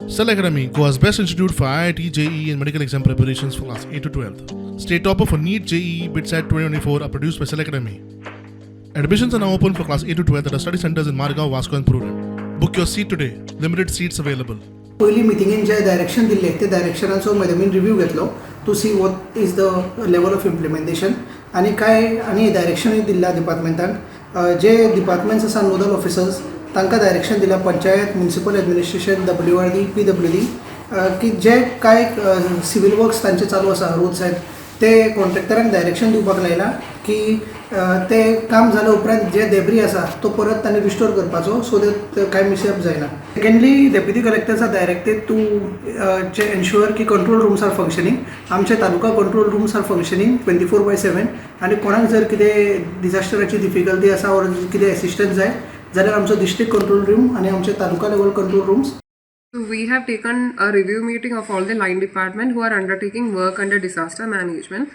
Cell Academy, Goa's best institute for IIT, JEE, and medical exam preparations for class 8 to 12. State topper for NEET, JEE, BITSAT 2024 are produced by Cell Academy. Admissions are now open for class 8 to 12 at our study centers in Margao, Vasco, and Prudent. Book your seat today. Limited seats available. पयलीं मिटिंगेन जे direction दिल्लें ते डायरेक्शनाचो मॅडमीन review घेतलो to see what is the level of implementation आनी काय आनी डायरेक्शनूय दिल्ल्या डिपार्टमेंटाक. जे departments आसा, nodal officers, तांकां डायरेक्शन दिल्या, panchayat, municipal administration, WRD, PWD, की जे कांय सिवील वर्क्स तांचे चालू आसा रोड सायड, ते कॉन्ट्रॅक्टरांक डायरेक्शन दिवपाक लायलां की ते काम जाल्या उपरांत जे डेब्री आसा तो परत तांणी रिस्टोर करपाचो, सो that कांय मिसअप जायना. Secondly, deputy collectors are directed to J ensure की कंट्रोल रूम्स are functioning. आमचे taluka control rooms are functioning 24/7 आनी कोणाक जर कितें डिझास्टराची डिफिकल्टी आसा ऑर कितें एसिस्टन्स जाय जाल्यार आमचो डिस्ट्रिक्ट कंट्रोल रूम आनी आमचे taluka level control rooms. So we have taken a review meeting of all the line department who are undertaking work under disaster management.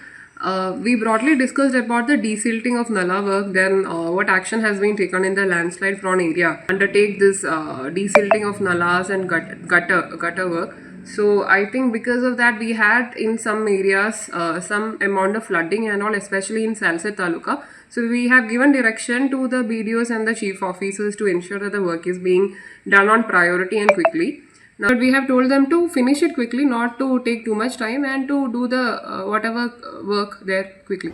We broadly discussed about the desilting of Nala work, then what action has been taken in the landslide prone area. Undertake this desilting of nalas and gutter work. So I think because of that we had in some areas some amount of flooding and all, especially in Salcete Taluka. So we have given direction to the BDOs and the chief officers to ensure that the work is being done on priority and quickly. Now we have told them to finish it quickly, not to take too much time, and to do the whatever work there quickly.